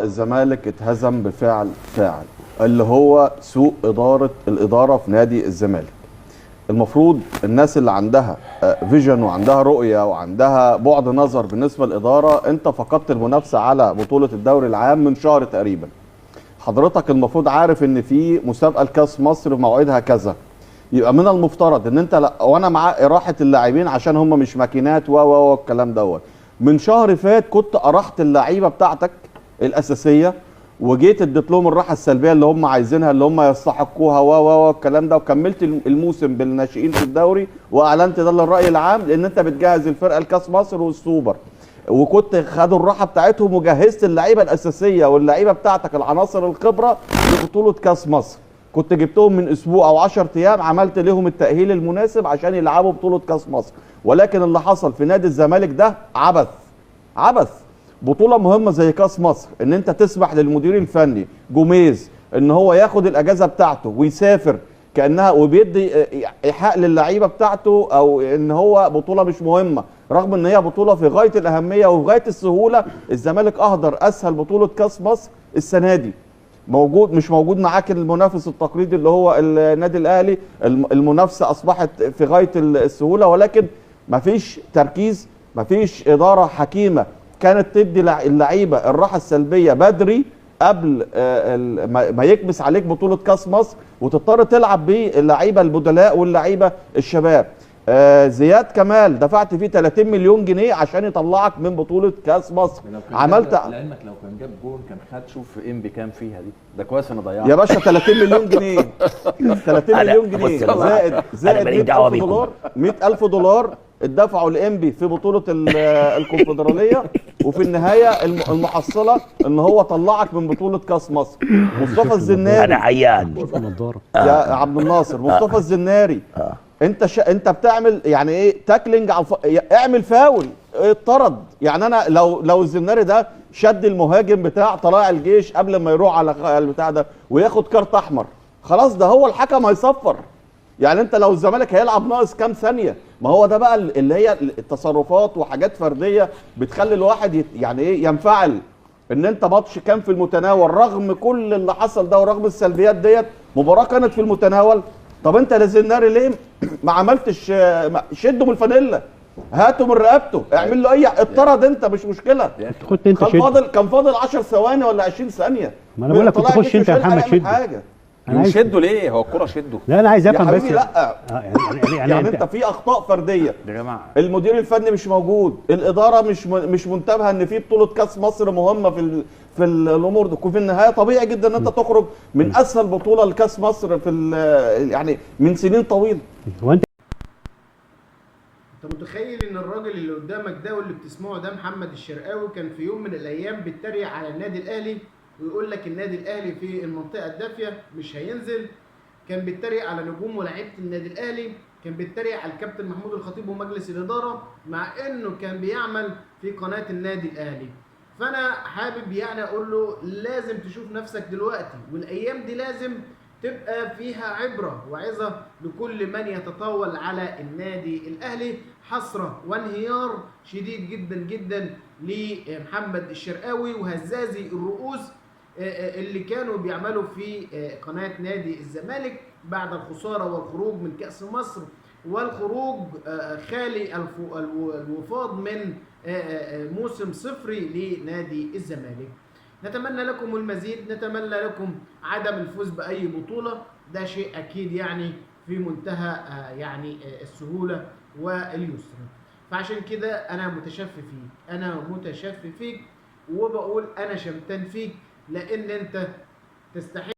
الزمالك اتهزم بفعل فاعل، اللي هو سوء ادارة الادارة في نادي الزمالك. المفروض الناس اللي عندها vision وعندها رؤية وعندها بعد نظر بالنسبة للاداره، انت فقدت المنافسة على بطوله الدوري العام من شهر تقريبا. حضرتك المفروض عارف ان في مسابقة لكاس مصر موعدها كذا، يبقى من المفترض ان انت لا، وانا مع اراحه اللاعبين عشان هم مش ماكينات و و الكلام دوت. من شهر فات كنت اراحت اللعيبة بتاعتك الاساسية وجيت اديت لهم الراحة السلبية اللي هم عايزينها اللي هم يستحقوها و و الكلام ده، وكملت الموسم بالناشئين في الدوري واعلنت ده للراي العام لان انت بتجهز الفرقة لكاس مصر والسوبر، وكنت خدوا الراحة بتاعتهم وجهزت اللعيبة الاساسية واللعيبة بتاعتك العناصر الخبرة لبطولة كاس مصر. كنت جبتهم من اسبوع او 10 ايام، عملت لهم التاهيل المناسب عشان يلعبوا بطوله كاس مصر. ولكن اللي حصل في نادي الزمالك ده عبث، عبث. بطوله مهمة زي كاس مصر ان انت تسمح للمدير الفني جوميز ان هو ياخد الاجازة بتاعته ويسافر كانها، وبيدي ايحاء للعيبة بتاعته او ان هو بطوله مش مهمة، رغم ان هي بطوله في غاية الاهمية وفي غاية السهولة. الزمالك اهدر اسهل بطوله كاس مصر السنة دي. موجود مش موجود معاك المنافس التقليدي اللي هو النادي الاهلي، المنافسة اصبحت في غاية السهولة، ولكن مفيش تركيز، مفيش ادارة حكيمة كانت تدي اللعيبة الراحة السلبية بدري قبل ما يكبس عليك بطوله كاس مصر وتضطر تلعب باللعيبه البدلاء واللعيبة الشباب. زياد كمال دفعت فيه 30 مليون جنيه عشان يطلعك من بطوله كاس مصر. عملت لعلمك لو كان جاب جون كان خد، شوف انبي كام فيها دي، ده كويس انا ضيعت يا باشا 30 مليون جنيه 30 مليون جنيه زائد 100,000 دولار، 100,000 دولار اتدفعوا لانبي في بطوله الكونفدراليه، وفي النهاية المحصلة ان هو طلعك من بطوله كاس مصر. مصطفى الزناري، انا عيان يا عبد الناصر، مصطفى الزناري انت انت بتعمل يعني ايه tackling على اعمل فاول، اتطرد. يعني انا لو الزناري ده شد المهاجم بتاع طلائع الجيش قبل ما يروح على البتاع ده وياخد كارت احمر، خلاص ده هو الحكم هيصفر. يعني انت لو الزمالك هيلعب ناقص كام ثانية، ما هو ده بقى اللي هي التصرفات وحاجات فردية بتخلي الواحد يعني ايه ينفعل. ان انت ماتش كان في المتناول رغم كل اللي حصل ده ورغم السلبيات ديت، مباراة كانت في المتناول. طب انت لزناري ليه ما عملتش؟ شده من الفانيلا، هاته من رقبته، اعمل له اي اتطرد انت مش مشكلة. كنت انت كان فاضل 10 ثواني ولا 20 ثانية. ما انا بقول لك كنت تخش انت يا محمد شده. شده ليه؟ هو الكرة شده؟ لا انا عايز افهم بس. لا يعني انت في اخطاء فردية يا جماعة، المدير الفني مش موجود، الادارة مش منتبهه ان في بطوله كاس مصر مهمة في الامور دي. وفي النهاية طبيعي جدا ان انت تخرج من اسهل بطوله لكاس مصر في يعني من سنين طويلة. هو انت متخيل ان الراجل اللي قدامك ده واللي بتسمعه ده محمد الشرقاوي كان في يوم من الايام بيتريق على النادي الاهلي ويقول لك النادي الاهلي في المنطقة الدافيه مش هينزل، كان بيتريق على نجوم ولاعيبه النادي الاهلي، كان بيتريق على الكابتن محمود الخطيب ومجلس الادارة، مع انه كان بيعمل في قناة النادي الاهلي. فانا حابب يعني اقول له لازم تشوف نفسك دلوقتي، والايام دي لازم تبقى فيها عبره وعظه لكل من يتطاول على النادي الاهلي. حسرة وانهيار شديد جدا جدا لمحمد الشرقاوي وهزازي الرؤوس اللي كانوا بيعملوا في قناة نادي الزمالك بعد الخسارة والخروج من كأس مصر والخروج خالي الوفاض من موسم صفري لنادي الزمالك. نتمنى لكم المزيد، نتمنى لكم عدم الفوز بأي بطولة، ده شيء أكيد يعني في منتهى يعني السهولة واليسر. فعشان كده أنا متشفي فيك، أنا متشفي فيك وبقول أنا شمتان فيك، لأن أنت تستحق.